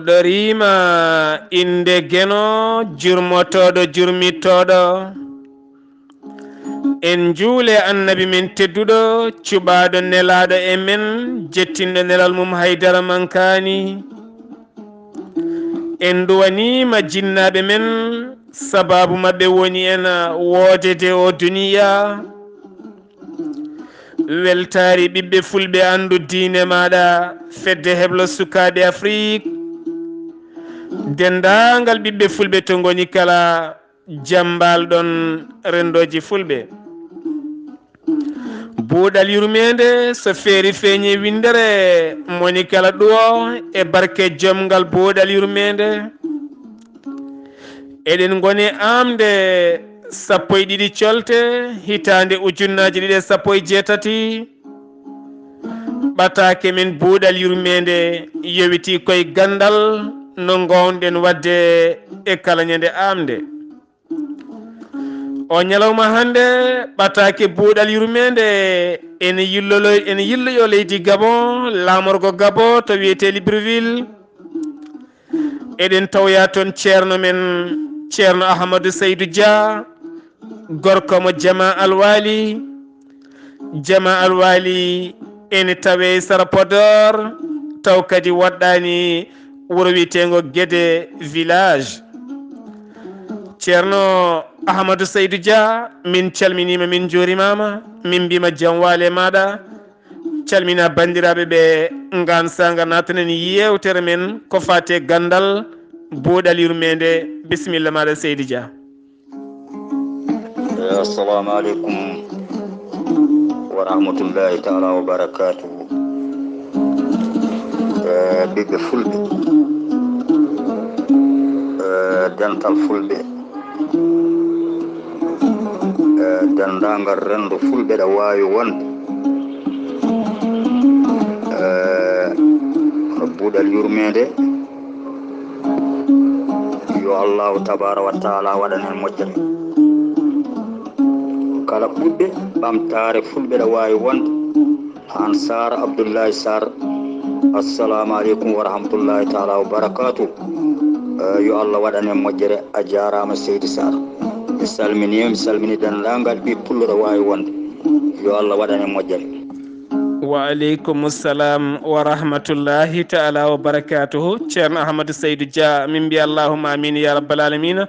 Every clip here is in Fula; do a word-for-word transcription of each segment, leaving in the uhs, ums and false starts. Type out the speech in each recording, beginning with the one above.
Ɗoriima innde Geno, jurmotooɗo, jurmittooɗo. En njuule Annabi men tedduɗo, cuɓaaɗo nelaaɗo e men, jettinɗo nelal mum haydara mankaani. En nduwaniima jinnaaɓe men, sabaabu maɓɓe woni en woodede o duniya. Weltaari ɓiɓɓe fulɓe, anndu diine maaɗa, fedde heblo sukaaɓe Afrik, denndaangal ɓiɓɓe fulɓe to ngoni kala, jambal ɗon renndooji fulɓe. Buuɗal yurmeende so feeri feeñi winndere, moni kala ɗuwo e barke jomngal buuɗal yurmeende. Eɗen ngoni aamde sappo e ɗiɗi colte, hitaande ujunnaaji ɗiɗi e sappo e jeetati. Ɓataake men buuɗal yurmeende yowitii koye ganndal no ngoownoɗen waɗde e kala ñande aamde. O ñalawma hannde, ɓataake buuɗal yurmeende ene yillolo-, ene yilloyoo leydi Gabon, laamorgo Gabon to wiyetee Libreville. Eɗen tawoya toon ceerno men, ceerno Ahmadou Seydou Dia, gorko mo Jama Alwali. Jama Alwali ene tawee sara Podor, taw kadi woɗɗaani wuro wiyeteengo Gede village. Ceerno Ahmadou Seydou Dia, min calminiima, min njuurimaama, min mbiima jam waale maaɗa. Calmina banndiraaɓe ɓe, ngaan saanga naatanen yeewtere men ko faati e ganndal buuɗal yurmeende. Bisimilla maaɗa, Seydi Dia. Eh, assalamu aleykum wa rahmatullahi taala wa barakatuhu. Eh, ɓiɓɓe fulɓe, eh, dental fulɓe, eh, denndaangal renndo fulɓe ɗo waawi wonde, eh, hono buuɗal yurmeende. Yo Allahu tabaaraka wa taala waɗan en moƴƴere. Kala ɓuɓɓe ɓamtaare fulɓe ɗo waawi wonde, Aan Sarr, Abdullahi Sarr, assalamu aleykum wa rahmatullahi taala wa barakatuh. Eh, yo Allah waɗan en moƴƴere. A jaaraama, Seydi Sarr. Mi salminiima, mi salmini denndaangal ɓiɓɓe pullo ɗo waawi wonde. Yo Allah waɗan en moƴƴere. Wa aleykum salam wa rahmatullahi taala wa barakatuhu. Ceerno Ahmadou Seydou Dia, min mbiya allahumma amin ya rabbal alamina.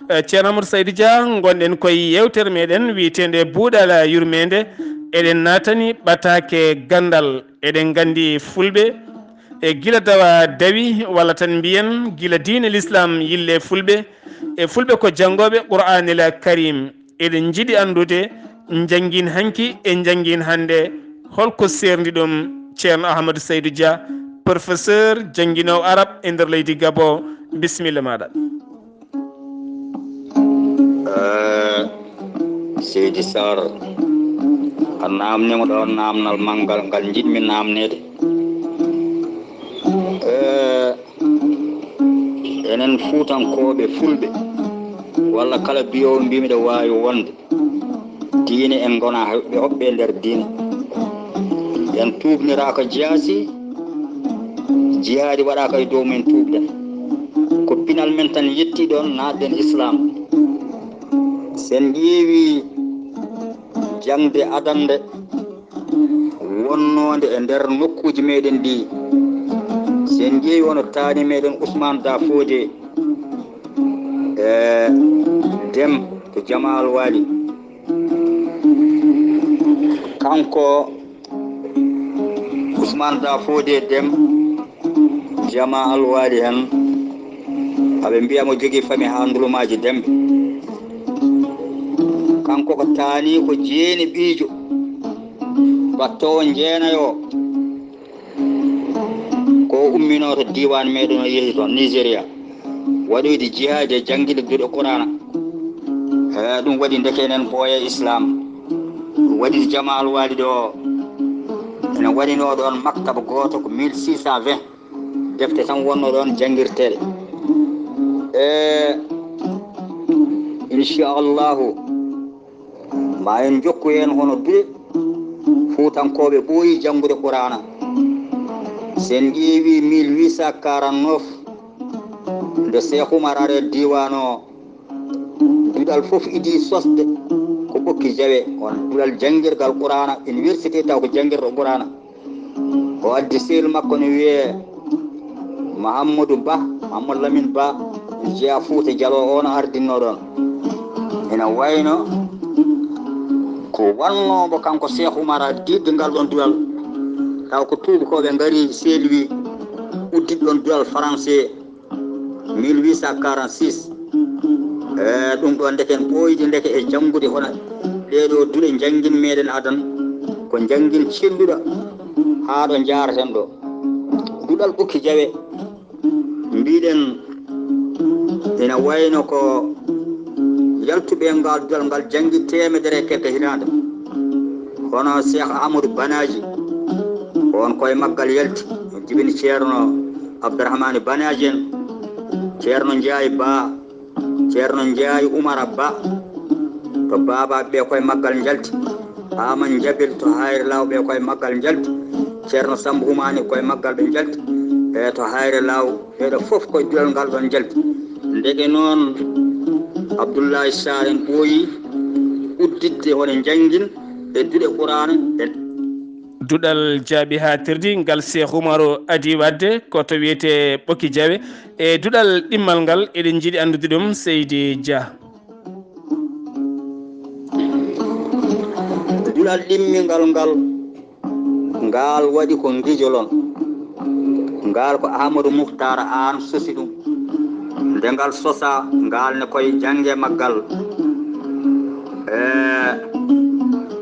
Eh, Ceerno Amadou Seydou Dia, ngonɗen koye yeewtere meɗen wiyeteende Buuɗal Yurmeende. Eɗen naatani ɓataake ganndal. Eɗen nganndi fulɓe, e gila dawa dawi, walla tan mbiyen gila diine l'islam yille fulɓe, e fulɓe ko janngooɓe Qur'aanil Karim. Eɗen njiɗi anndude, njanngin hanki e njanngin hannde, holko seerndi ɗum? Ceerno Ahmadou Seydou Dia, professeur, jannginoowo arab e nder leydi Gabon, bisimilla maaɗa. Eh, Seydi Sarr, a naamniima ɗo naamnal manngal ngal njiɗmi naamneede. Eh, enen Fuutankooɓe Fulɓe, walla kala biyoowo mbiimi ɗo waawi wonde, diine en ngona ɓe hoɓɓe e nder diine. En tuubniraaka jaasi, jihaadi waɗaaka e dow men tuubden. Ko pinal men tan yetti ɗoon, naatɗen Islam. Sen ƴeewi jaŋde adannde wonnoonde e nder nokkuuji meɗen ɗi, sen ƴeewi hono taani meɗen Ousmane Da Fodé, e Dem to Jamaal Waali. Kanko Ousmane Da Fodé Dem, Jama Alwali hen, aɓe mbiya mo jogii fami haa ndulumaaji Dembe. Kanko ko taani ko jeeni ɓiijo, battoowo njeenayo, ko umminoo to diiwaan meɗen o yehi toon Nigeria. Waɗoyde jihaadi e janngude duɗe Qur'aana. Eh, ɗum waɗi ndeke enen ɓooya Islam. Ɗum waɗi Jama Alwali ɗo, ene waɗinoo ɗoon maktaba gooto ko mille six cent vingt. Defte tan wonnoo ɗoon janngirteeɗe. Eh, inchallahu, ma en njokku heen hono duɗe Fuutankooɓe ɓooyi janngude Qur'aana. Sen ƴeewi mille huit cent quarante-neuf, Nde Seex Umar ari e diiwaan o, duɗal fof idii sosde ko Ɓokki Jawe, on duɗal janngirgal Quraana, université taw ko janngirɗo Quraana. O addi sehil makko no wiyee Mahammadu Ba, Mahammadu Lamin Ba, jeyaa Fuuta Jaloo, o no ardinno ɗoon. Ina wayno ko wannoo mbo kanko Seex Umar diidde ngal ɗoon duɗal, taw ko tuubakooɓe ngari Saint-Louis, udditi ɗoon duɗal Faranse mille huit cent quarante-six. E ɗum ɗoon ndeke en ɓooyde ndeke e janngude hono ɗee ɗoo duɗe njanngin meeɗen adan, ko njanngin celluɗo haa ɗo njaaraten ɗo. Duɗal Ɓokki Jawe, mbiɗen ina wayno ko yaltuɓe e ngal duɗal ngal janngi teemedere e kelke hitaande. Hono Seex Amadou Banaaji, on koye maggal yalti, jibini Ceerno Abdourahmane Banaaji en, Ceerno Njaay Ba, Ceerno Njaay Umara Ba, to Baaba ɓe koye maggal njalti. Aman Jabel to Hayre Law ɓe koye maggal njalti. Ceerno Samba Humaani koye maggal ɓe njalti. E to Hayre Law, ɓeeɗo fof koye duɗal ngal ɗoon njalti. Ndeke noon, Abdullahi Sarr en ɓooyi udditde hono njanngin e duɗe Quraana e Duɗal jaaɓi haatirdi ngal Seex Umaru adii waɗde ko to wiyetee Ɓokki Jawe. E duɗal ɗimmal ngal, eɗen njiɗi anndude ɗum, Seydi Dia. Duɗal ɗimmingal ngal, ngal waɗi ko Ngijolon. Ngal ko Amadou Mouhtar Aan sosi ɗum. Nde ngal sosaa, ngal ne koye jannge maggal. E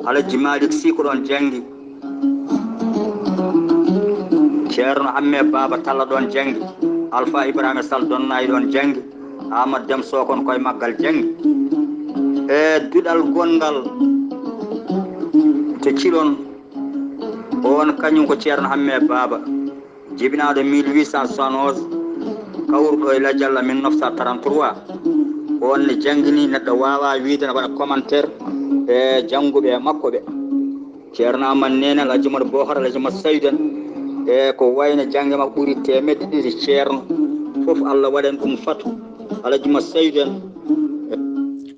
Alaji Malik Sy ko ɗoon janngi. Ceerno Hamme Baaba Talla ɗoon janngi. Alfa Ibrahima Sall Donnaay ɗoon janngi. Amadou Dem Sokon koye maggal janngi. E duɗal gonngal to Cilon, on kañum ko Ceerno Hamme Baaba, jibinaaɗo mille huit cent soixante-onze, kawruɗo e Lajalla mille neuf cent trente-trois. On ne janngini, neɗɗo waawaa wiyde no waɗa commentaire e jannguɓe e makko ɓe. Ceerno Aman Nene, Alhaji Umar Bohar, Alhaji Umar Saydu en, e ko wayno jannge makko ɓuri teemedde ɗiɗi Ceerno. Fof Allah waɗan ɗum fatu. Alhaji Umar Saydu en.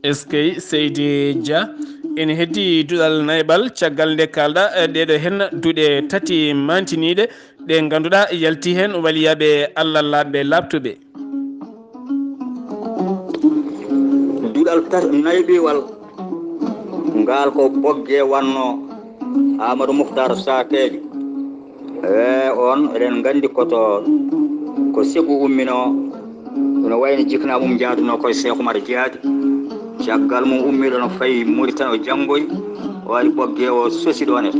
Eskey, Seydi Dia, ene heddii duɗal nayɓal, caggal nde kaalɗa, e ɗeeɗo heen duɗe tati mantiniiɗe, ɗe ngannduɗaa yalti heen waliyaaɓe Allah laaɓɓe laaɓtuɓe. Duɗal tat-, nayɓiwal, ngal ko Ɓoggee wannoo, Amadou Mouhtar Sakeejo. E on, eɗen nganndi ko to, ko Segu umminoo, ina wayno jikna mum jaadunoo koye Seex Umar Jaadi. Caggal mum ummiiɗo no fayi Muritani o janngoyi, o ari Ɓoggee o sosi ɗoon e to.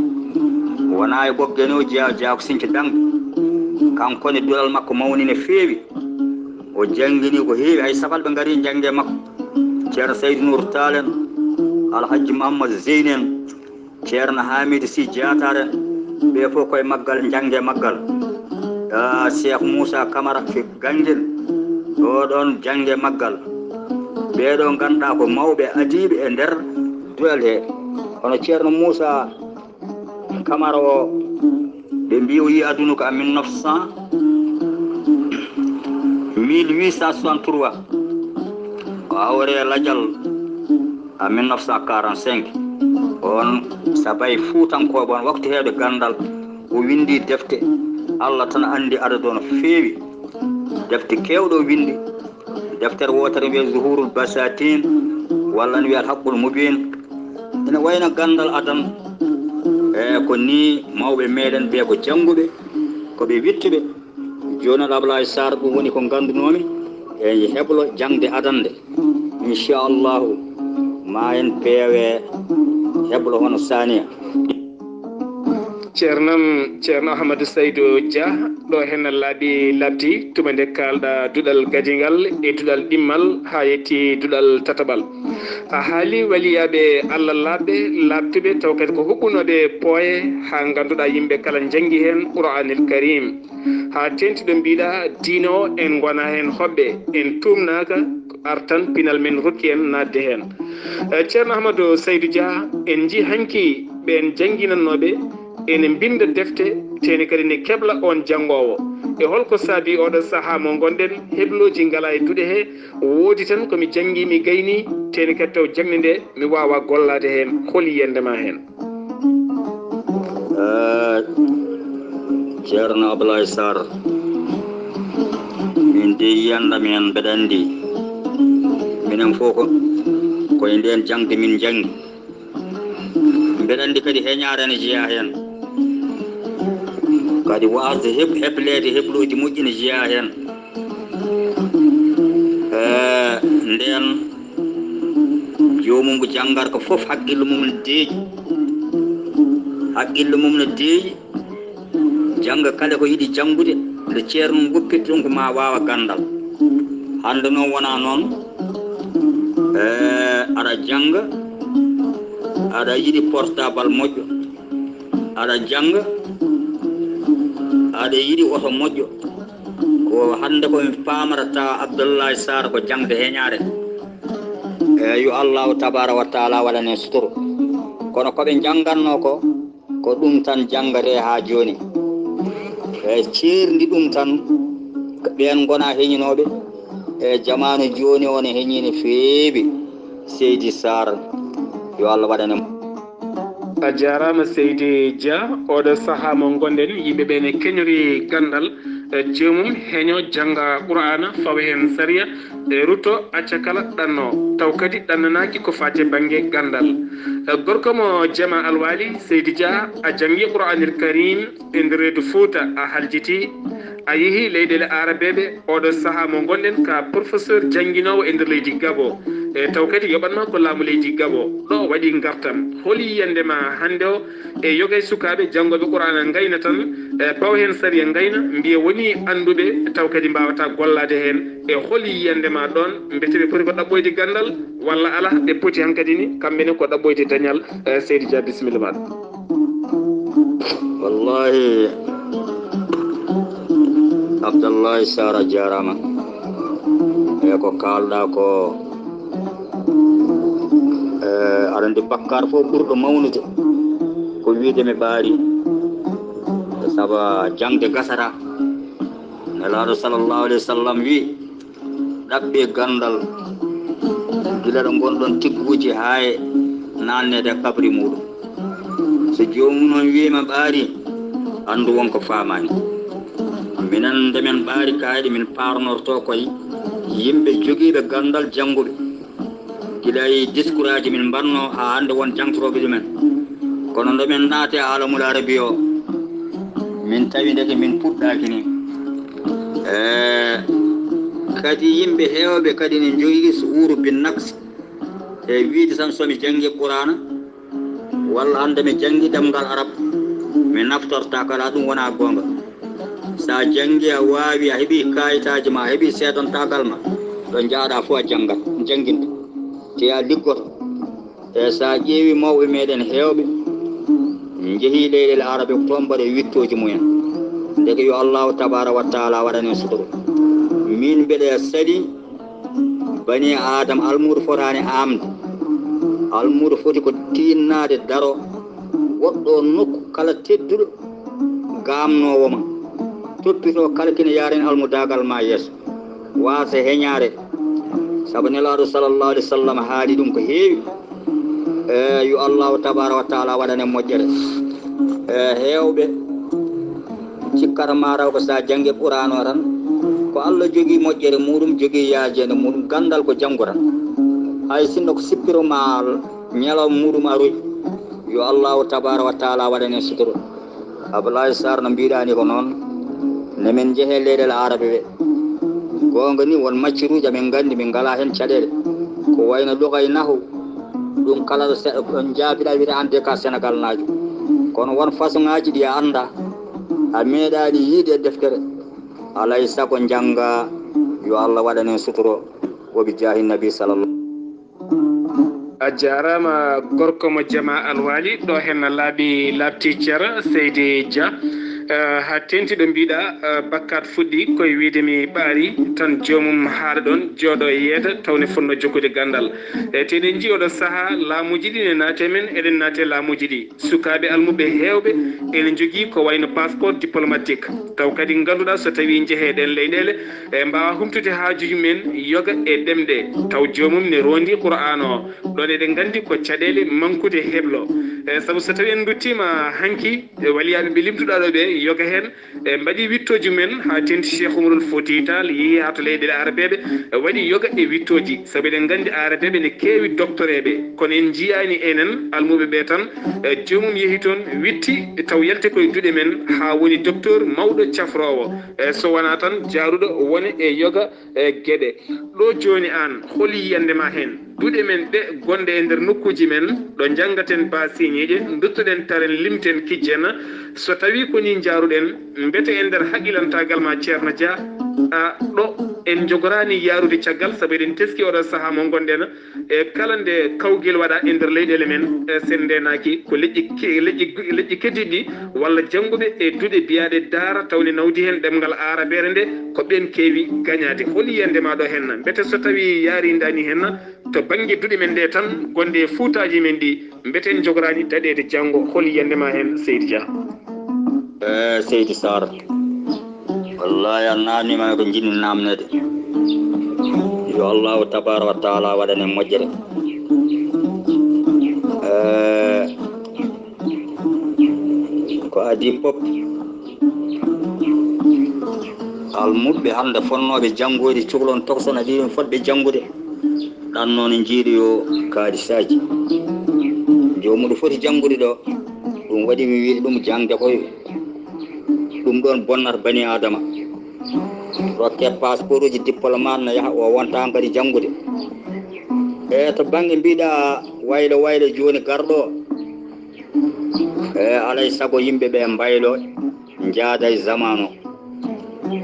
Wonaa e Ɓoggee ni o jeyaa, o jeyaa ko Sinci Dang. Kanko ne duɗal makko mawni no feewi. O janngini ko heewi, hay safalɓe ngari njannge makko. Ceerno Saydu Nuur Taal en, Alhaji Mahammad Zeyni en, Ceerno Haamidu Sih Jaataare, ɓe fof koye maggal, njannge maggal. Ah, Cheikh Moussa Camara fi Ganngel, ɗo ɗoon jannge maggal. Ɓee ɗo ngannduɗaa ko mawɓe adiiɓe e nder duɗal he. Hono Ceerno Moussa Camara o, ɓe mbii o yii aduna ko en mille neuf cent, mille huit cent soixante-trois. O hawri e Lajal en mille neuf cent quarante-cinq. On sabayi Fuutankooɓe on waktu heewde ganndal, o winndi defte. Allah tan anndi adadu o no feewi. Defte keewɗe o winndi. Deftere wootere wiyee Zuhurul Basatin, walla ne wiyee Al Haqqul Mubin. Ina wayno ganndal adan. E ko nii mawɓe meeɗen ɓe ko jannguɓe, ko ɓe wiɗtuɓe. Jooni Ablaye Sarr, ɗum woni ko nganndunoomi, e heblo jaŋde adannde. Inchallahu, ma en peewe heblo hono Saniya. Ceernam, Ceerno Ahmadou Saydou Dia, ɗo heen laaɓi laaɓti, tuma nde kaalɗa duɗal gadingal e duɗal ɗimmal haa yetti duɗal tataɓal. A haali waliyaaɓe Allah laaɓɓe, laaɓtuɓe, taw kadi ko huɓɓunooɓe pooye, haa ngannduɗaa yimɓe kala njanngi heen Qur'aanil Kariim. Haa teeŋti ɗo mbiɗa, diine o en ngona heen hoɓɓe, en tuumnaaka, artan pinal men rokki en naatde heen. Eh, Ceerno Ahmadou Saydou Dia, en njii hanki ɓeen jannginannooɓe Ene mbinnda defte, teeni kadi ne kebla oon janngoowo. E holko saabii oɗo sahaa mo ngonɗen, heblooji ngalaa e duɗe he, woodi tan ko mi janngi, mi gayni, teeni kadi taw jaŋde nde mi waawaa gollaade heen. Holi yiyannde ma heen? Eh, Ceerno Ablaye Sarr, min de yiyannde am heen mbeɗa anndi, minen fof ko, ko e ndeen jaŋde min njanngi. Mbeɗa anndi kadi heñaare ene jeyaa heen. Kadi waasde heb-, hebleede heblooji moƴƴi ene jeyaa heen. Eh, ndeen joomum ko janngarka fof hakkille mum ne deeƴi. Hakkille mum ne deeƴi. Jannga kala ko yiɗi janngude, nde ceerno mum woppirta ɗum ko ma waawa ganndal. Hannde noon wonaa noon. Eh, aɗa jannga, aɗa yiɗi portable moƴƴo, aɗa jannga, aɗa yiɗi oto moƴƴo. Ko hannde ko min paamata tawa Abdoulaye Sarr ko jaŋde heñaare. Eh, yo Allahu tabaaraka wa taala waɗan en suturu. Kono ko ɓe njanngatnoo ko, ko ɗum tan janngatee haa jooni. E ceerndi ɗum tan, ɓeen ngonaa heñinooɓe. E jamaanu jooni o ne heñii no feewi. Seydi Sarr, yo Allah waɗan en. A jaaraama Seydi Dia, oɗo sahaa mo ngonɗen, yimɓe ɓe ne keñori ganndal, e joomum heño jannga Qur'aana, fawa heen sariya, e rutto acca kala ɗanno, taw kadi ɗannanaaki ko faati e bannge ganndal. E gorko mo Jama Alwaali, Seydi Dia, a janngi Qur'aanil Kariim e nder reedu Fuuta, a haljiti, a yehi leyɗeele Aarabeeɓe, oɗo sahaa mo ngonɗen ka professeur jannginoowo e nder leydi Gabo, e taw kadi yoɓatma ko laamu leydi Gabo, ɗo waɗi ngartam. Holi yiyannde ma hannde o e yoga e sukaaɓe janngooɓe Qur'aana ngayna tan, e pawa heen sariya ngayna, mbiya woni annduɓe, taw kadi mbaawata gollaade heen? E holi yiyannde ma ɗoon? Mbete ɓe poti ko ɗaɓɓoyde ganndal, walla alaa, ɓe poti hankadi ni, kamɓe ne ko ɗaɓɓoyde dañal? E Seydi Dia, bisimilla maaɗa. Wallahi, Abdallahi Sarr, a jaaraama. E ko kaalɗa ko, e, aɗa anndi bakkaar fof ɓurɗo mawnude ko wiide mi ɓaari. Saba jaŋde gasata. Nelaaɗo sallallahu alayhi wa sallam wi, ɗaɓɓe ganndal gila ɗo ngonɗon tigguuji haa e naatneede e kabri muuɗum. So joomum noon wiima ɓaari, anndu won ko faamaani. Minen nde min ɓaari kayɗe min paarnorto koye yimɓe jogiiɓe ganndal jannguɓe. Gila e diskuraaji min mbaɗno haa hannde won jaŋtotooɓe ɗumen. Kono nde min naati e aalamul arabi o, min tawi ndeke min puɗɗaaki ni. E kadi yimɓe heewɓe kadi ne njogii su'uuru bin naqs. E wiide tan so mi janngi Quraana, walla hannde mi janngi ɗemngal arab, mi naftortaako, alaa, ɗum wonaa goonga. So a janngi, a waawi, a heɓi kaayitaaji ma, a heɓi seedantaagal ma, ɗo njaaɗa fof a janngat, jannginta. Te a liggoto. E so a ƴeewi mawɓe meɗen heewɓe njehii leyɗeele arabe ko toon mbaɗa wittooji mumen. Ndeke yo Allahu tabaaraka wa taala waɗan en suturu. Min mbeɗa sali bani Aadama, almuudo fotaani aamde. Almuudo foti ko tiinnaade daro, woɗɗo nokku kala tedduɗo gaamnoowo ma, toppitoo kala kina yaarani almudaagal ma yeeso, waasa heñaare. Sabu Nelaaɗo sallallahu alaihi wa sallam haali ɗum ko heewi. E yo Allahu tabaaraka wa taala waɗan en moƴƴere. E heewɓe cikkata mataw ko so a janngi Qur'aan o tan, ko Allah jogii moƴƴere muuɗum, jogii yaajeende muuɗum, ganndal ko janngo tan. Hay sinno ko sippiro ma ñalawma muuɗum aroy. Yo Allahu tabaaraka wa taala waɗan en suturu. Ablaye Sarr, no mbiɗa ni ko noon, ne min njehe leyɗeele arabe ɓe. Goonga ni, won macciruuji amin nganndi min ngalaa heen caɗeele. Ko wayno luga e nahu, ɗum kala ɗo se-, on njaabiɗa wiyata aan de ka Senegal naajo. Kono won façon ŋaaji ɗi a annda, a meeɗaani yiide e deftere. Alay sago njannga, yo Allah waɗan en suturo, wo bi jaahi nabi sallallahu. A jaaraama gorko mo Jama Alwaali, ɗo heen laaɓi laaɓti cer, Seydi Dia. Eh, haa teenti ɗo mbiɗa, eh, bakkat fuɗɗi koye wiide mi ɓaari tan joomum haaɗa ɗon jooɗo yeeta tawne fotno jokkude ganndal. E te eɗen njii oɗo sahaa laamuuji ɗi ne naate men, eɗen naate laamuuji ɗi. Sukaaɓe almuɓe heewɓe ene njogii ko wayno passeport diplomatique. Taw kadi ngannduɗaa so tawii njehee ɗeen leyɗeele, e mbaawa humtude haajuuji men yoga e ɗemɗe. Taw joomum ne roondi Qur'aan o. Ɗoon eɗen nganndi ko caɗeele mankude heblo. E sabu so tawii en nduttiima hanki, e waliyaaɓe ɓe limtuɗaa ɗo ɓe yoga heen, e mbaɗi wittooji men haa teenti Cheikh Oumarul Fouti Tall yehi haa to leyɗeele arabeeɓe, e waɗi yoga e wittooji. Sabu eɗen nganndi arabeeɓe ne keewi doktoreeɓe, kono en njiyaani enen almuɓe ɓe tan, e joomum yehi toon witti taw yalte koye duɗe men haa woni docteur mawɗo cafroowo, e so wonaa tan jaaruɗo wone e yoga e geɗe. Ɗo jooni aan, holi yiyannde ma heen? Duɗe men ɗe gonɗe e nder nokkuuji men, ɗo njanngaten baasiiñiiɗe, nduttoɗen taren limten kijjena. So tawii ko nii njaaruɗen, mbete e nder haqqilantaagal ma Ceerno Dia, a ɗo en njogoraani yaarude caggal, sabu eɗen teski oɗo sahaa mo ngonɗen, e kala nde kawgel waɗa e nder leyɗeele men, e sen ndeenaaki ko leƴƴi ke-, leƴƴi, leƴƴi keddiiɗi ɗi walla jannguɓe e duɗe biyaaɗe daara tawde nawdi heen ɗemngal aarabeere nde ko ɓeen keewi gañaade. Holi yiyannde ma ɗo heen? Mbete so tawii yaarindaani heen to bannge duɗe men ɗe tan gonɗe e fuutaaji men ɗi, mbete en njogoraani daɗeede janngo? Holi yiyannde ma heen, Seydi Dia? Eh, Seydi Sarr, wallahi a naamniima ko njiɗmi naamneede. Yo Allahu tabaaraka wa taala waɗan en moƴƴere. Eh, ko adii fof, almuɓɓe hannde fotnooɓe janngoyde cukalon tokosona ɗiɗon fotɓe janngude, ɗan noon njiiɗo yo kaalisaaji. Joomuɗo foti janngude ɗo, ɗum waɗi mi wiide ɗum jaŋde koy, ɗum ɗoon bonnata bani Aadama. Rokke pasporuji diplomate na yaha, o wonta kadi janngude. E to bannge mbiɗa waylo waylo jooni garɗo, e alay sago yimɓe ɓe mbaylo njaada e zamanu.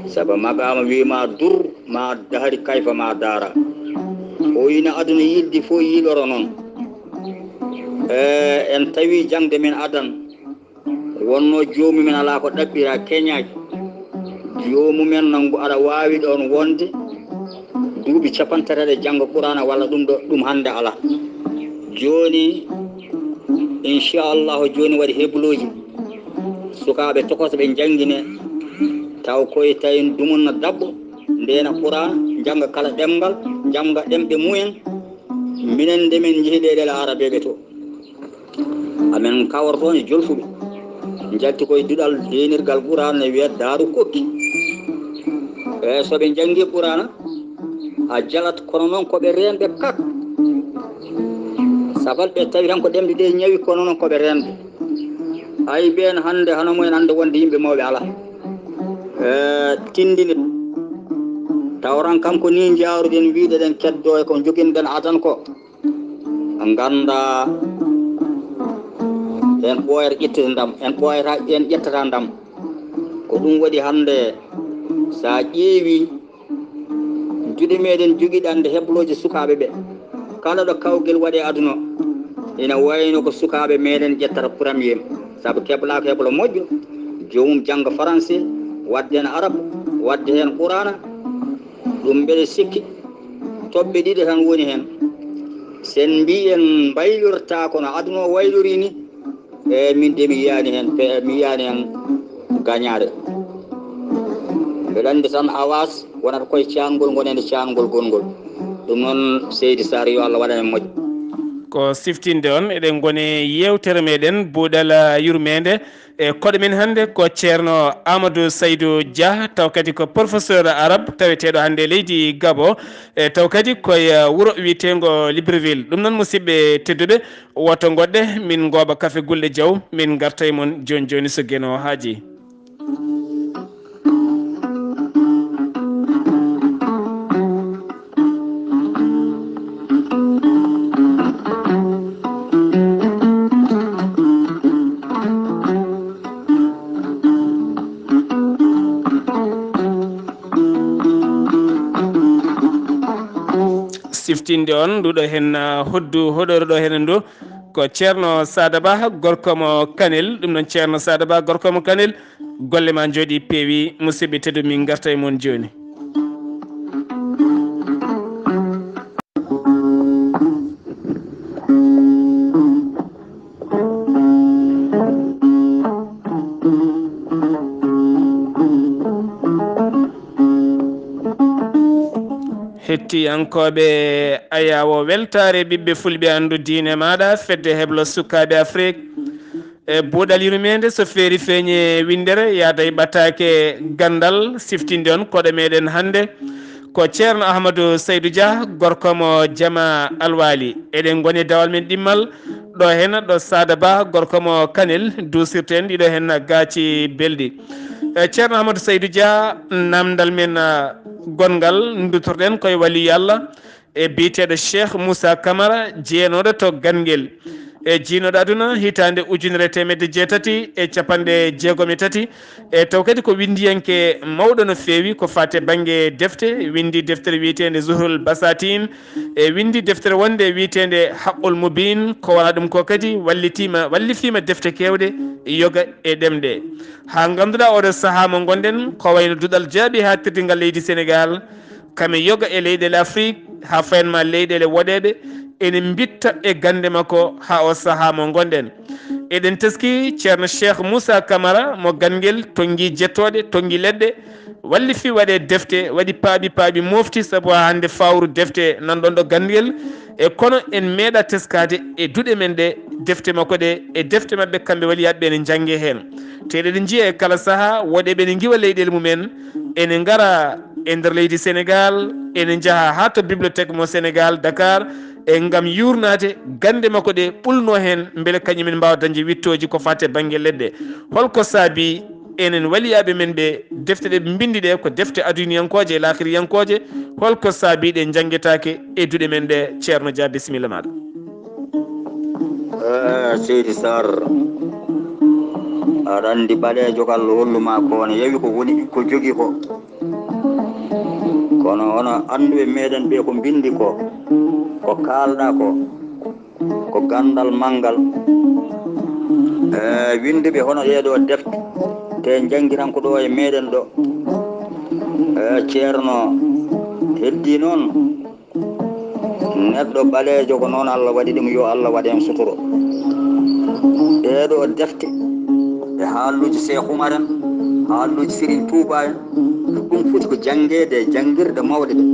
Sabu maqaama wiima dur ma dahri kayfa ma dara. O ina aduna yildi fof yiiloro noon. E en tawi jaŋde men adan. Wonno joomumen alaa ko ɗaɓɓira keñaaki. Joomumen nangu aɗa waawi ɗoon wonde duuɓi capanɗe tati aɗa jannga Quraana walla ɗum ɗo, ɗum hannde alaa. Jooni, inchallahu, jooni waɗi hebluuji. Sukaaɓe tokosɓe njanngine, taw koye tawi dumunna daɓɓo, ndeena Quraana, njannga kala ɗemngal, njannga ɗemɗe mumen. Minen nde min njehi leyɗeele Arabeeɓe to. Amen kawra toon e jolfuɓe, njalti koye duɗal deynirgal Quraana ne wiyee Daaru Kokki. E so ɓe njanngi Quraana, a jalat, kono noon ko ɓe reenɓe kak. Sabat ɓe tawi tan ko ɗemɗe ɗe ñawi, kono noon ko ɓe reenɓe. Ay ɓeen hannde hano mumen annde wonde yimɓe mawɓe alaa. E tindini tawran kam ko ni njaaruɗen wiide ɗen keddoo e ko njoginɗen adan ko. Ngannda en ɓooyata ƴettude ndam, en ɓooyata, en ƴettata ndam. Ko ɗum waɗi hannde, so a ƴeewi duɗe meɗen jogiɗe annde heblooji sukaaɓe ɓe, kala ɗo kawgel waɗe aduna, ina wayno ko sukaaɓe meɗen ƴettata premier, sabu keblaa ko heblo moƴƴo, joomum jannga français, waɗde heen arab, waɗde heen qurana, ɗum mbeɗa sikki toɓɓe ɗiɗi tan woni heen. Sen mbii en mbaylortaako no aduna o waylori ni, e min de mi yiyaani heen pe-, mi yiyaani heen gañaare. Mbeɗa anndi tan awas wonata koye caangol ngon ene caangol gongol. Ɗum noon, Seydi Sarr, yo Allah waɗan en moƴƴo. Ko siftinde on, eɗen ngoni yeewtere meɗen Buuɗal Yurmeende. E koɗo men hannde ko Ceerno Amadou Saydou Dia, taw kadi ko professeur arabe taweteeɗo hannde e leydi Gabon, e taw kadi koye, eh, wuro wiyeteengo Libreville. Ɗum noon, musidɓe tedduɓe, woto ngoɗɗe, min ngooɓa kafe Gulɗe Jaw, min ngarta e mon jooni jooni so Geno haaji. Siftinde on nduɗo hen, ah, hoddu hoɗoro ɗo hen ndu. Ko Ceerno Saada Ba, gorko mo Kanel. Ɗum noon, Ceerno Saada Ba, gorko mo Kanel, golle ma njooɗi, peewi. Musidɓe teddu, min ngarta e mon jooni. Hettiyankooɓe, ayaawo weltaare ɓiɓɓe fulɓe, anndu diine maaɗa, fedde heblo sukaaɓe Afrik. E buuɗal yurmeende, so feeri feeñe winndere, yaada e ɓataake ganndal, siftinde on koɗo meɗen hannde. Ko Ceerno Ahmadu Saydu Dia, gorko mo Jama Alwaali. Eɗen ngoni e dawal men ɗimmal, ɗo heen ɗo Saada Ba, gorko mo Kanel, duusirten ɗiɗo heen gaaci belɗi. E Ceerno Ahmadu Saydu Dia, namdal men, ah, gonngal, ndutorɗen koye waliyu Allah, e biyeteeɗo Cheikh Moussa Camara, jeenooɗo to Ganngel. E jiinooɗo aduna hitaande ujunere e teemedde jeetati e capanɗe jeegom e tati. E taw kadi ko winndiyanke mawɗo no feewi ko faati e bannge defte, winndi deftere wiyeteende Zuhrul Basatin, e winndi deftere wonnde wiyeteende Haqqul Mubin, ko wonaa ɗum ko kadi wallitiima, wallifiima defte keewɗe, yoga e ɗemɗe. Haa ngannduɗaa oɗo sahaa mo ngonɗen, ko wayno duɗal jaaɓi haa teddingal leydi Senegaal, kam e yoga e leyɗeele Afrik, haa fayanma leyɗeele woɗeeɓe, ene mbitta e gannde makko haa o sahaa mo ngonɗen. Eɗen teskii Ceerno Cheikh Moussa Camara mo Ganngel, tonngi jettooɗe, tonngi leɗɗe, wallifi waɗe defte, waɗi paaɓi paaɓi mofti, sabu haa hannde fawru defte nan ɗon ɗo Ganngel. E kono en meeɗa teskaade e duɗe men ɗe, defte makko ɗe, e defte maɓɓe kamɓe waliyaaɓe ɓe ne njannge heen. Te eɗen njiya e kala sahaa woɗeeɓe ne ngiwa leyɗeele mumen, ene ngara e nder leydi Senegaal, ene njaha haa to bibliothèque mo Senegaal, Dakar, e ngam yuurnaade gannde makko ɗe ɓulnoo heen, mbele kañumen mbaawa dañde wittooji ko faati e bannge leɗɗe. Holko saabii enen waliyaaɓe men ɓe, defte ɗe ɓe mbinndi ɗe ko defte aduniyankooje e laakiriyankooje? Holko saabii ɗe njanngetaake e duɗe men ɗe? Ceerno Dia, bisimilla maaɗa. Eh, Seydi Sarr, aɗa anndi ɓaleejo kal hollu ma ko ne yawi ko woni, ko jogi ko. Kono onon annduɓe meɗen ɓe ko mbinndi ko, ko kaalɗa ko, ko ganndal manngal. Eh, winnduɓe hono ɗee ɗoo defte, te njanngiran ko ɗoo e meɗen ɗoo. Eh, Ceerno, heddii noon, neɗɗo ɓaleejo ko noon Allah waɗi ɗum, yo Allah waɗ en suturo. Ɗee ɗoo defte, e haaluuji Seex Umar en, haaluuji Serigne Touba en, ɗum foti ko janngeede e janngirɗe mawɗe ɗe.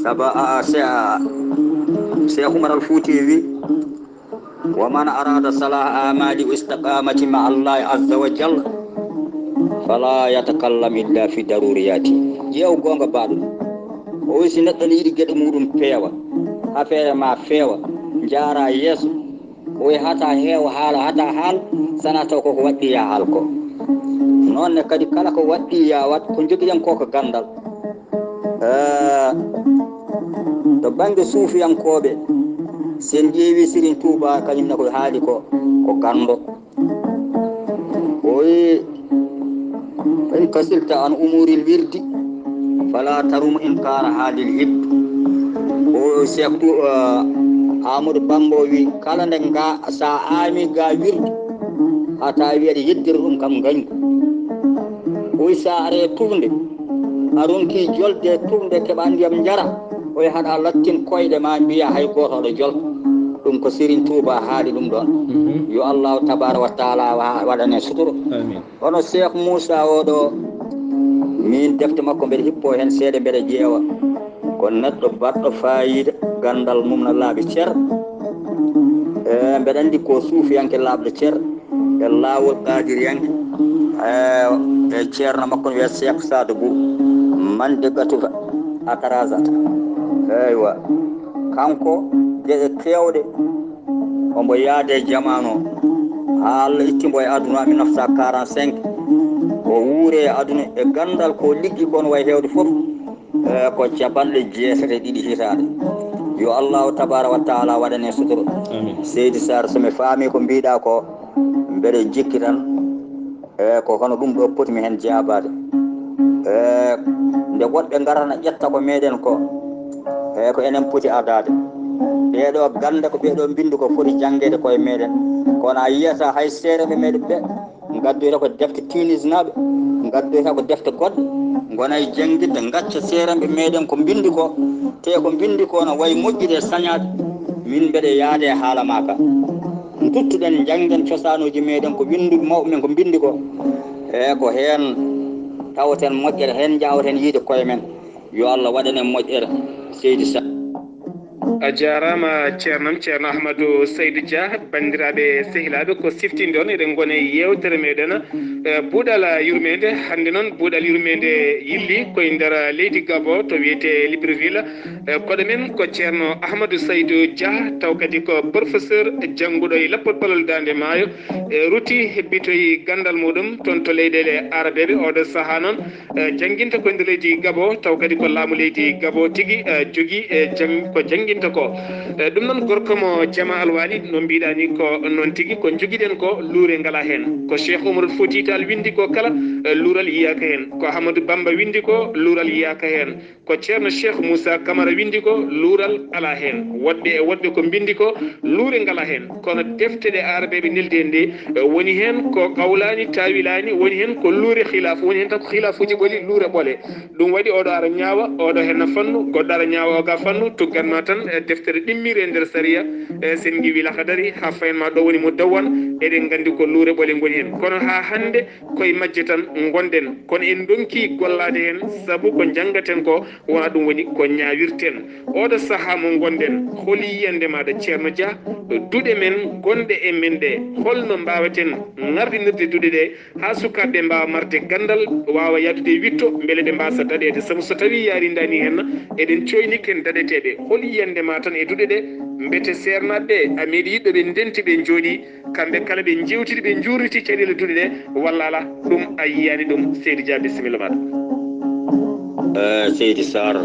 Saba a, a, se, a, Seex Umar al Fuuti wi, "Wa man arada salaha amali wa istiqamati ma Allahi azza wa jalla, fala yatakallam illa fi daruriyati." Ƴeew goonga baaɗo. O wi, si neɗɗo ne yiɗi geɗe muɗum peewa, affaire ma feewa, njaara yeeso, o wi, hata heewa haala, hata haal, sana taw koko waɗɗi ya haal ko. Noon ne kadi, kala ko waɗɗi ya waɗ, ko jogiɗen ko ko ganndal. Eh, to bannge suufiyankooɓe, si en ƴeewi Serigne Touba, kañum ne ko haali ko, ko ganndo. O wi, "In kasilta an umuril wirdi, fala tarum in kaara haalil hibbi." O Cheikh Tou-, eh, Amadou Bamba o wi, "Kala nde nga, sa aami ga wirdu, hata wi aɗa yeddira ɗum kam ngañgu." O wi, "Sa are tufnde, a ronki jolde e tufnde, keɓa ndiyam njara, o wi, haɗa lattin koyɗe ma, mbiya hay gooto aɗa jolta." Ɗum ko Serigne Touba haali ɗum ɗoon. Mhm. Yo Allahu tabaaraka wa taala wa-, waɗan en suturo. Amiin. Hono Cheikh Moussa o ɗo, min defte makko mbeɗa hippo heen seeɗa, mbeɗa ƴeewa. Ko neɗɗo baɗɗo faayiida, ganndal mum na laaɓi cer. E, mbeɗa anndi ko suufiyanke laaɓɗo cer e laawol qaadiriyanke. E, e ceerno makko ne wiyee Cheikh Sadou Bou, Mandiqatu Atarazat. Eywa, kanko geɗe keewɗe omo yaade e jamaanu o, haa Allah itti mbo e aduna mille neuf cent quarante-cinq. O wuuri e aduna e ganndal ko liggi kon wayi heewde fof, e, ko capanɗe jeetati e ɗiɗi hitaande. Yo Allahu tabaaraka wa taala waɗan en suturo. Amiin. Seydi Sarr, so mi faami ko mbiɗa ko, mbeɗa jikki tan, e, ko hono ɗum ɗo potmi heen jaabaade. E, nde woɗɓe ngarana ƴetta ko meɗen ko, e, ko enen poti adaade. Ɓeeɗo gannda ko ɓeeɗo mbinndi ko foti janngeede koye meeɗen. Kono a yiyata hay seereeɓe meeɗen ɓe, ngaddoyta ko defte Tunisnaaɓe, ngaddoyta ko defte goɗɗe, ngona e janngirde, ngacca seereeɓe meeɗen ko mbinndi ko, te ko mbinndi ko no wayi moƴƴude e sañaade. Min mbeɗe yaade e haala maa ka. Nduttuɗen, njanngen cosaanooji meeɗen, ko winnduɓe mawɓe men ko mbinndi ko. E ko heen tawaten moƴƴere, heen njaawaten yiide koye men. Yo Allah waɗan en moƴƴere, seydi Sa. A jaaraama, ceernam, Ceerno Ahmadu Saydu Dia. Banndiraaɓe, sehilaaɓe, ko siftinde on, eɗen ngoni e yeewtere meeɗen, eh, Buuɗal Yurmeende. Hannde noon, Buuɗal Yurmeende yilli koye nder leydi Gabon, to wiyetee Libreville. Eh, koɗo men ko Ceerno Ahmadu Saydu Dia, taw kadi ko professeur jannguɗo e Lappol Palol Daande Maayo, eh, rutti hebbitoyi ganndal muuɗum toon to leyɗeele Arabeeɓe. Oɗo sahaa noon, eh, jannginta ko e nder leydi Gabon, taw kadi ko laamu leydi Gabon tigi, eh, jogii, eh, jang-, ko jannginta ko. Eh, ɗum noon, gorko mo jama alwaali, no mbiɗa ni, ko noon tigi, ko njogiɗen ko, luure ngala heen. Ko Cheikh Oumar Fouti Tall winndi ko, kala, eh, luural yiyaaka heen. Ko Ahmadou Bamba winndi ko, luural yiyaaka heen. Ko Ceerno Cheikh Moussa Camara winndi ko, luural alaa heen. Woɗɓe e woɗɓe ko mbinndi ko, luure ngala heen. Kono defte ɗe Arabeeɓe neldi en ɗe, eh, woni heen ko qawlaani, taawilaani, woni heen ko luure khilaf, woni heen tan ko khilafuuji ɓoli, luure ɓole. Ɗum waɗi oɗo ara ñaawa oɗo heen fannu, goɗɗo ara ñaawa oga fannu, tuggan ma tan, eh, deftere ɗimmire e nder sariya, eh, sen ngiwi Lakhadari, haa fayen ma ɗo woni Mudawwana, eɗen nganndi ko luure ɓole ngoni heen. Kono haa hannde, koye majje tan ngonɗen, kono en ndonki gollaade heen, sabu ko njanngaten ko, wona ɗum woni ko ñaawirten. Oɗo sahaa mo ngonɗen, holi yiyannde maaɗa, Ceerno Dia, duɗe men gonɗe e men ɗe, holno mbaawaten ŋarɗinirde duɗe ɗe, haa sukaaɓe ɓe mbaawa marde ganndal, waawa yahdude e wiɗto, mbele ɓe mbaasa daɗeede? Sabu so tawii yaarindaani heen, eɗen cooyni ken daɗeteeɓe. Holi yiyannde ma tan e duɗe ɗe, mbete seernaaɓe ɓe, a meeɗi yiɗɓe ɓe ndenti ɓe njooɗi, kamɓe kala ɓe njeewtidi, ɓe njuurniti caɗeele duɗe ɗe, walla alaa, ɗum a yiyaani ɗum. Seydi Dia, bisimilla maaɗa. Eh, Seydi Sarr,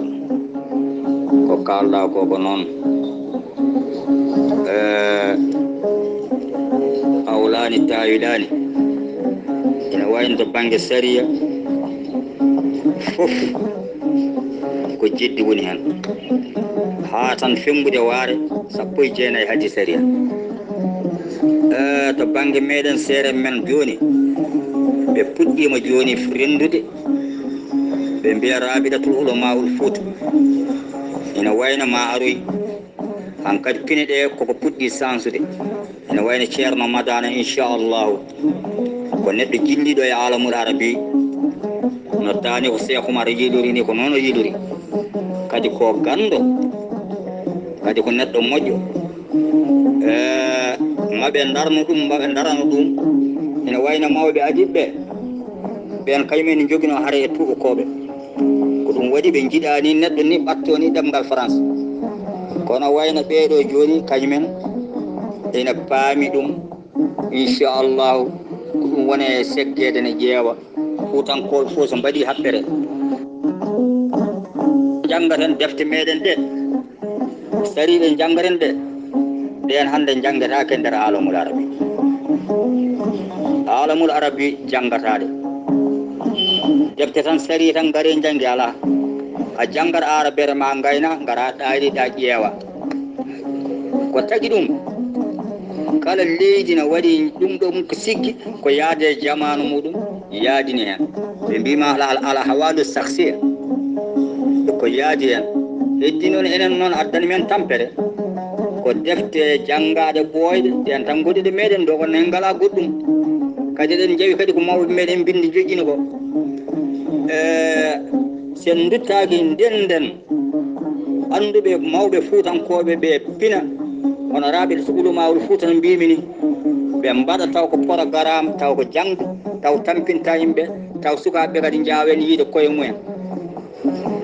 ko kaalɗaa ko, ko noon. Eh, awlaani, taawilaani. Ina wayi no to bannge sariya fof, ko jeddi woni heen. Haa tan femmbude waare sappo e jeenayi haddi sariya. Eh, to bannge meeɗen seere men jooni, ɓe puɗɗiima jooni renndude, ɓe mbiya Rabiɗatul Ulamaa'ul Fuuta. Ina wayno ma aroy, hankadi pine ɗe koko puɗɗi sansude. Ina wayno Ceerno Madana, inchallahu, ko neɗɗo jinniiɗo e alamul arabi, no taani ko Cheikh Oumar yiilori ni, ko noon o yiilori. Kadi ko ganndo, kadi ko neɗɗo moƴƴo. Eh, ma ɓe ndarno ɗum, ma ɓe ndarano ɗum. Ina wayno mawɓe adiɓɓe ɓeen, kañum en njoginoo hare e tuubakooɓe. Ko ɗum waɗi ɓe njiɗaani neɗɗo ni ɓatto ni ɗemngal France. Kono wayno ɓeeɗo jooni, kañum en ina paami ɗum. Inchallahu, ko ɗum woni e seggeede ne ƴeewa. Fuutankooɓe fof so mbaɗi haɓɓere, njanngaten defte meeɗen ɗe, sariiɗe njanngaten ɗe, ɗeen hannde njanngetaake e nder alamul arabi. Alamul arabi janngataɗe. Defte tan sariya tan ngare njannge alaa. A janngat arabere ma ngayna, ngara ɗaayri ɗa ƴeewa. Ko tagi ɗum, kala leydi na waɗi ɗum ɗo mum ko siggi, ko yaade e jamaanu muɗum yaadini heen. Ɓe mbiima ala, ala, ala hawalu saksiya. Ko yaadi heen. Heddi noon, enen noon addani men tampere. Ko defte janngaaɗe ɓooyɗe, ɗeen tan ngoni ɗe meeɗen ɗo, kono en ngalaa goɗɗum. Kadi eɗen njawi kadi ko mawɓe meeɗen mbinndi joƴƴini ko. E, sen nduttaaki ndenden, annduɓe mawɓe fuutankooɓe ɓe pina, honoraaɓe so ulamaawul Fuuta no mbiimi ni, ɓe mbaɗa taw ko porogaram, taw ko jaŋde, taw tampinta yimɓe, taw sukaaɓe kadi njaawen yiide koye mumen.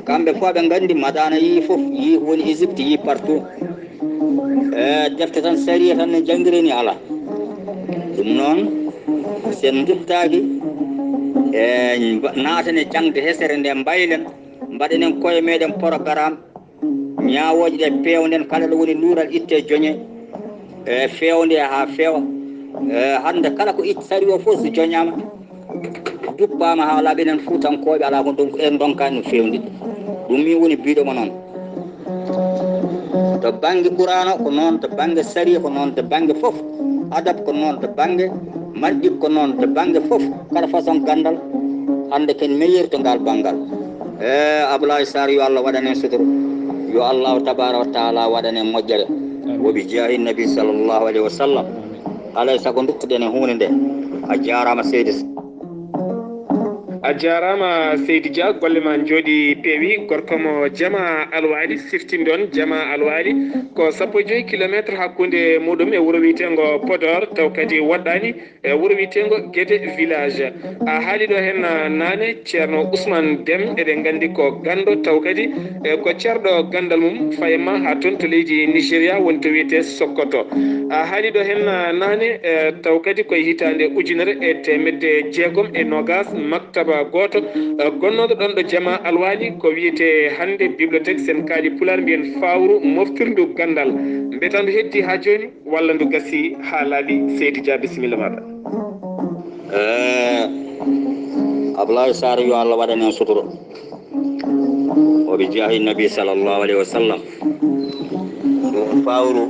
Kamɓe fof ɓe nganndi, Madana yii fof, yii ko woni Égypte, yii partout. E, defte tan sariya tan ne janngiree ni alaa. Ɗum noon, sen nduttaaki, e, mba-, naaten e jaŋde hesere nde mbaylen, mbaɗenen koye meeɗen porogaram, ñaawooje ɗe peewnden, kala ɗo woni luural itte joñe, e, feewnde haa feewa. E, hannde kala ko itti sariya o fof so joñaama, duppaama haa laaɓi, enen fuutankooɓe alaa ko ndonk-, en ndonkaani no feewndide. Ɗum min woni biiɗo mo noon. To bannge Qur'aana ko noon, to bannge sariya ko noon, to bannge fof. Adab ko noon, to bannge mantiq ko noon, to bannge fof. Kala façon ganndal, hannde ken meilleur to ngaal banngal. E Ablaye Sarr, yo Allah waɗan en sutura. Yo Allahu tabaaraka wa taala waɗan en moƴƴere. Wa bi jaahi nabi sallallahu alayhi wa sallam. Alay sago nduttuɗen e huunde nde. A jaaraama seydi. A jaaraama seydi Dia, golle ma njooɗi peewi. Gorko mo Jama Alwaali, siftin ɗon Jama Alwaali ko sappo e joyi kilometre hakkunde muɗum e wuro wiyeteengo Podor, taw kadi woɗɗaani e wuro wiyeteengo Gede village. A haali ɗo heen naane Ceerno Ousmane Dem, eɗen nganndi ko ganndo, taw kadi e ko ceerɗo ganndal mum fayma haa toon to leydi Nigeria, woni to wiyetee Sokoto. A haali ɗo heen naane e taw kadi koye hitaande ujunere e teemedde jeegom e noogaas, maktaba gooto e gonnooɗo ɗoon ɗo Jama Alwaali ko wiyetee hannde bibliothèque, sen kaali pulaar mbiyen fawru moftirndu ganndal. Mbetandu heddi haa jooni walla ndu gasi haa laaɓi? Seydi Dia, bisimilla maaɗa. E Ablaye Sarr, yo Allah waɗan en sutura. Wa bi jaahi nabi sallallahu alayhi wa sallam. Ɗo fawru,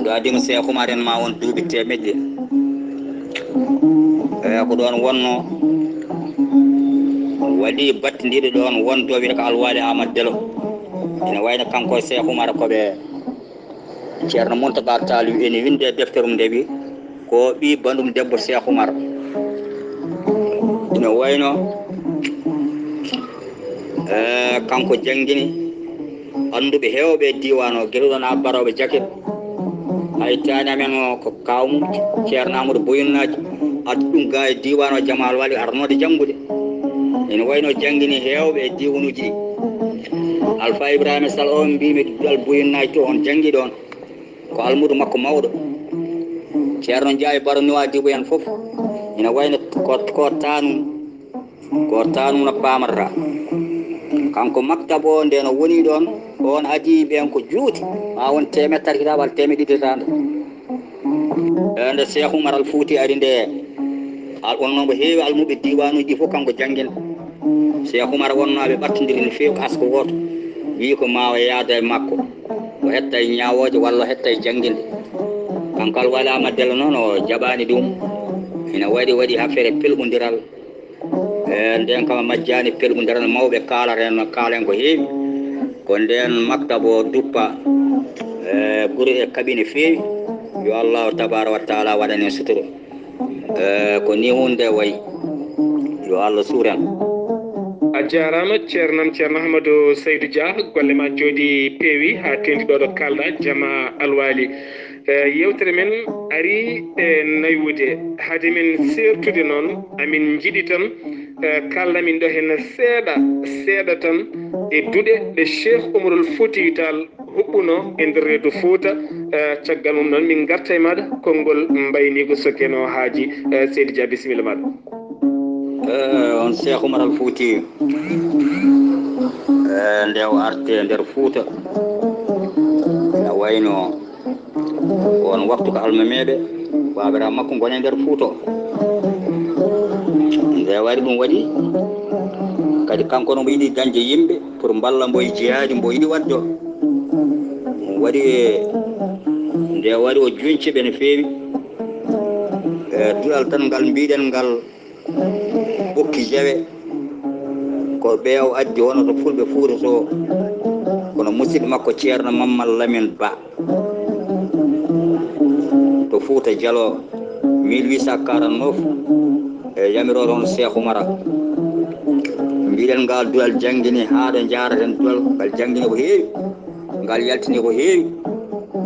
ɗo adima Seex Umar en ma won duuɓi teemedde. E ko ɗoon wonno, waɗi battindiiɗo ɗoon wonto wiyata ko Alwaali Aamadu Delo. Ina wayno kanko e Seex Umar ko ɓe Ceerno Muntaga Taal wi ene winde e deftere mum nde wi ko ɓii banndum debbo Seex Umar. Ina wayno e kanko janngini annduɓe heewɓe e diiwaan o, gila ɗoon Abba Rooɓe Jakir, hay taani amen o ko kaaw mum Ceerno Amadou Boyunnaaji, addu ɗum ga e diiwaan o Jama Alwaali arnoode janngude. Ina wayno janngini heewɓe e diiwanuuji ɗi. Alfa Ibrahima Sal o mbimi duɗal Boyunnaaji to on janngi ɗoon. Ko almuudo makko mawɗo. Ceerno Njaay Baro Nuwaadibu en fof ina wayno ko, ko taanum, ko taanum no paamarɗa. Kanko maktab o nde no woni ɗoon, on adii ɓeen ko juuti, ma won teemeɗɗe tati hitaɓal teemeɗɗe ɗiɗi hitaande. E nde Seex Umar Al Fuuti ari nde, al wonnoo mo heewi almuɓe diiwaanuuji ɗi fof kanko janngin. Seex Umar wonnoo ɓe ɓattondiri no feewi ko asko wooto, wii ko ma o yaada e makko, o hetta e ñaawooje walla o hetta e jannginde. Kanko Alwaali Aamadu Delo noon o jaɓaani ɗum. Ina waɗi, waɗi affaire pelɓondiral. E ndeen kam a majjaani pelɓondiral, mawɓe kaalata heen, no kaala heen ko heewi. Ko ndeen maktab o duppa, e gure e kaɓi no feewi. Yo Allahu tabaaraka wa taala waɗan en sutura. E ko ni huunde wayi. Yo Allah suur en. A jaaraama ceernam, Ceerno Ahmadu Saydu Dia, golle ma njooɗi peewi haa teendi ɗo ɗo kaalɗa, Jama Alwaali. E, yeewtere men arii e naywude. Hade men seertude noon, amin njiɗi tan, e, kaalɗa min ɗo heen seeɗa, seeɗa tan e duɗe ɗe Cheikh Oumarul Foutiyou Tall huɓɓunoo e nder reedu Fuuta. E, caggal mum noon, min ngarta e maaɗa konngol mbayniigu so keno haaji. E, Seydi Dia, bisimilla maaɗa. E, on Cheikh Oumar Al Fouti, e, nde o arti e nder Fuuta, ina wayno ko on waktu ko almameeɓe, baabiraaɓe makko ngoni e nder Fuuta o. Nde wari ɗum waɗi, kadi kanko no mbo yiɗi dañde yimɓe pour mballa mbo e jihaadi mbo yiɗi waɗde o. Ɗum waɗi, nde wari o joñci ɓe no feewi. E, duɗal tan ngal mbiɗen ngal, Ɓokki Jawe, ko ɓe o addi wonata Fulɓe Fuuta to, kono musidɗo makko Ceerno Mamman Lamin Ba to Fuuta Jaloo, mille huit cent quarante-neuf, e yamirooɗo on Seex Umara. Mbiɗen ngal duɗal janngini haa ɗo njaaraten duɗal, ngal janngini ko heewi, ngal yaltini ko heewi.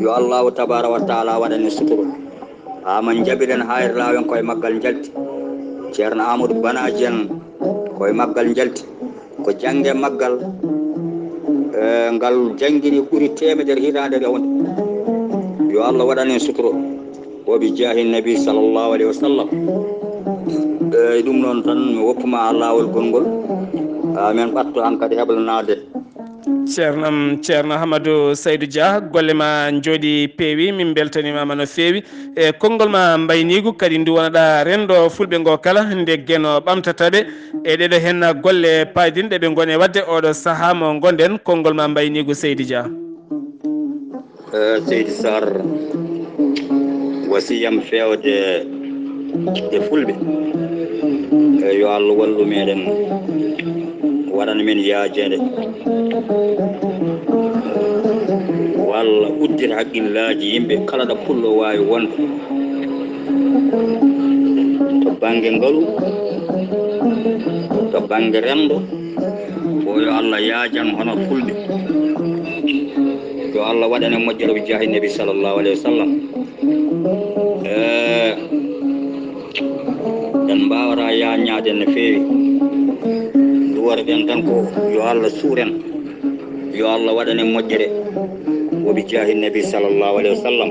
Yo Allahu tabaaraka wa taala waɗan en sutura. Haa man njaɓiɗen haayre laawen koye maggal njalti. Ceerno Amadou Banaaji en koye maggal njalti. Ko jannge maggal, e, ngal janngini ɓuri teemedere hitaande rewnde. Yo Allah waɗan en suturo. Wo bi jaahi nabi sallallahu alayhi wa sallam. E, ɗum noon tan mi woppuma laawol gonngol. Amen ɓatto hankadi heblanaade. Ceernam, Ceerno Ahmadou Saydou Dia, golle ma njooɗi peewi, min mbeltanimaama no feewi e konngol ma mbayniigu, kadi ndu wonɗa renndo Fulɓe ngo kala, nde Geno ɓamtata ɓe e ɗeɗo heen golle paydinɗe ɓe ngoni e waɗde oɗo sahaa mo ngonɗen. Konngol ma mbayniigu, Seydi Dia. Eh, Seydi Sarr, wasiyam feewde e Fulɓe. Eh, yo Allah wallu meɗen, waɗana men yaajeende. Walla uddita haqqillaaji yimɓe kala ɗo Pullo waawi wonde. To bannge ngalu, to bannge renndo, ko yo Allah yaajan hono Fulɓe. Yo Allah waɗan en moƴƴere bi jaahi Nabi sallallahu alayhi wa sallam. Eh, en mbaawata yaaññaade no feewi. Nduwore ɗen tan ko yo Allah suur en. Yo Allah waɗan en moƴƴere. Wo bi jaahi Nabi sallallahu alayhi wa sallam.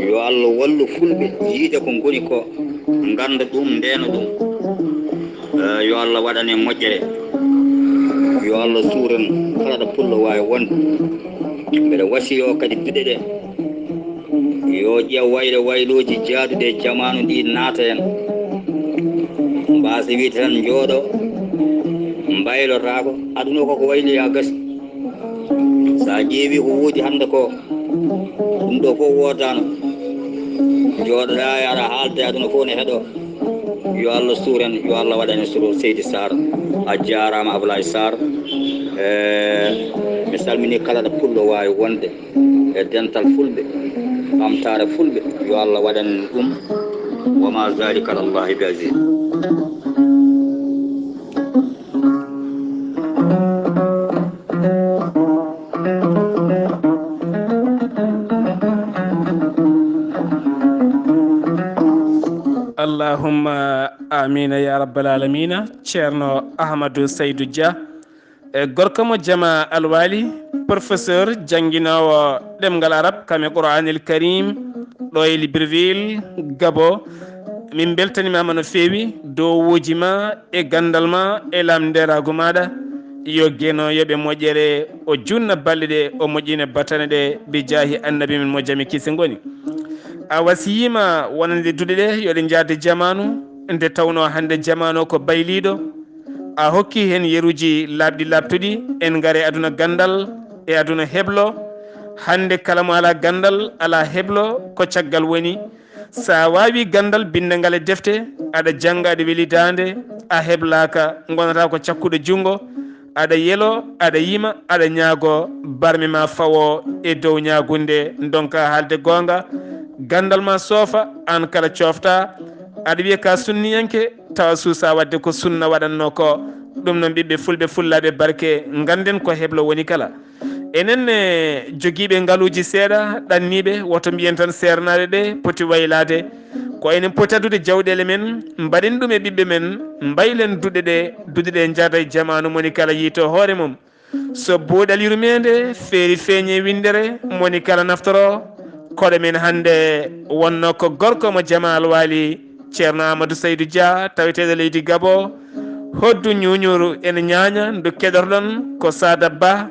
Yo Allah wallu Fulɓe yiide ko ngoni ko, ngannda ɗum, ndeena ɗum. Eh, yo Allah waɗan en moƴƴere. Yo Allah suur en kala ɗo Pullo waawi wonde. Mbeɗa wasiyo kadi duɗe ɗe. Yo ƴeew waylo waylooji jaaduɗi e jamaanu ndi naata en. Mbaasa wiide tan njooɗo, mbaylotaako. Aduna ko ko wayli haa gasi. So a ƴeewi ko woodi hannde ko, ɗum ɗo fof woodaano. Njooɗoɗaa e aɗa haalde, aduna fof ne heɗo. Yo Allah suur en, yo Allah waɗan en suur Seydi Sarr. A jaaraama Ablaye Sarr. Eh, mi salmini kala ɗo Pullo waawi wonde e dental Fulɓe, ɓamtaare Fulɓe. Yo Allah waɗan en ɗum. Wa ma zalika ala Allahi bi aziz. Allahumma amiina ya rabbal aalamiina. Ceerno Ahmadu Saydu Dia, e gorko mo Jama Alwaali, professeur, jannginoowo ɗemngal Arab, kam e Qur'aanil Kariim, ɗo e Libreville, Gabon. Min mbeltanimaama no feewi dowooji ma e ganndal ma e lamndeeraagu maaɗa. Yo Geno yoɓe moƴƴere, o juutna balɗe ɗe, o moƴƴina batane ɗe, bi jaahi Annabi men mo jam e kiise ngoni. A wasiyiima wonande duɗe ɗe, yo ɗe njaade jamaanu, nde tawnoo hannde jamaanu o ko bayliiɗo. A hokki heen yeruuji laaɓɗi laaɓtuɗi, en ngare aduna ganndal e aduna heblo. Hannde kala mo alaa ganndal, alaa heblo, ko caggal woni. So a waawii ganndal, binnde ngal e defte, aɗa jannga, aɗa weli daande, a heblaaka, ngonata ko cakkuɗo junngo, aɗa yelo, aɗa yima, aɗa ñaago, barme ma fawo e dow ñaagunde, ndonka haalde goonga, ganndal ma soofa, aan kala coofta, aɗa wiya ka sunniyanke, tawa suusa waɗde ko sunna waɗanno ko. Ɗum noon, ɓiɓɓe fulɓe, fullaaɓe barke, ngannden ko heblo woni kala. Enen, eh, jogiiɓe ngaluuji seeɗa, ɗanniiɓe, woto mbiyen tan seernaaɓe ɓe poti waylaade. Ko enen poti addude jawɗeele men, mbaɗen ɗum e ɓiɓɓe men, mbaylen duɗe ɗe, duɗe ɗe njaada e jamaanu, moni kala yiito hoore mum. So buuɗal yurmeende feeri feeñe winndere, moni kala naftoro. Koɗo men hannde wonno ko gorko mo Jama Alwaali, Ceerno Amadou Saydou Dia, taweteeɗo leydi Gabo. Hoddu ñuuñuru ene ñaaña, ndu keɗorɗon ko Sada Ba,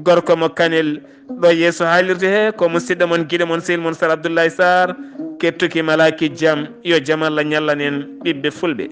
gorko mo Kanel, ɗo yeeso haalirde he, ko musidɗo mon, giɗo mon, sehil mon Sar Abdoulaye Sarr, kettuki malaaki jam, yo jam Allah ñallan en ɓiɓɓe fulɓe.